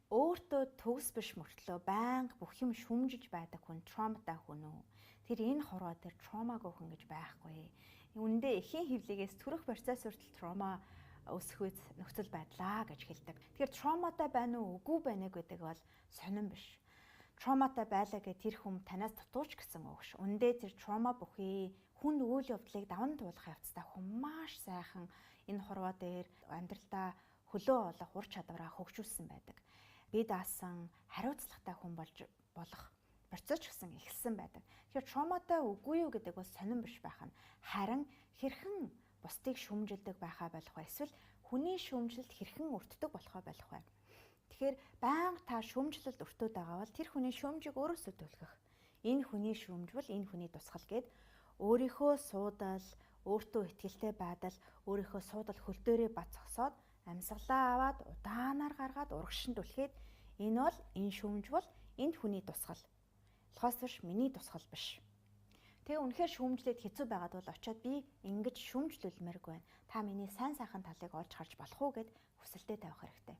Өөртөө төгс биш мөртлөө байнга бүх юм шүмжиж байдаг хүн trauma-тай хүн үү? Тэр энэ хорвоо дээр trauma-гүй хүн гэж байхгүй. Үүндээ эхийн хөвлөгөөс төрөх процесс хүртэл trauma өсөх үз нөхцөл байдлаа гэж хэлдэг. Тэгэхээр trauma-тай байна уу, үгүй байна гэдэг бол сонирн биш. Trauma-тай байлаа гэх тэр хүн танаас дутууч гэсэн үг ш. Үндэ тэр trauma бүхий хүн үйл явдлыг даван туулах явцдаа хүн маш сайхан энэ хорвоо дээр амьдралдаа хөлөө олох ур чадвараа хөгжүүлсэн байдаг. Бие даасан хариуцлагатай хүн болж болох процесс ч гэсэн эхэлсэн байдаг. Тэгэхээр trauma-тай үгүй юу гэдэг бол сонирн биш байх нь. Харин хэрхэн бусдыг шүүмжилдэг байхаа болох вэ? Эсвэл хүний шүүмжлэлд хэрхэн өртдөг болохоо болох вэ? Тэгэхээр байнга та шүүмжлэлд өртөөд байгаа бол тэр хүний шүүмжийг өөрөөсөө түлхэх. Энэ хүний шүүмж бол энэ хүний тусгал гээд өөрийнхөө суудал, өөртөө итгэлтэй байдал, өөрийнхөө суудал хөл дээрээ бат зогсоод амьсгалаа аваад удаанаар гаргаад урагшин түлхээд энэ бол энэ шүүмж бол энэ хүний тусгал. Болохоос биш миний тусгал биш. Тэгээ үнэхээр шүүмжлээд хэцүү байгаад бол очиод би ингэж шүүмжлүүлмээргүй байна. Та миний сайн сайхан талыг олж харж болох уу гэд хүсэлтээ тавих хэрэгтэй.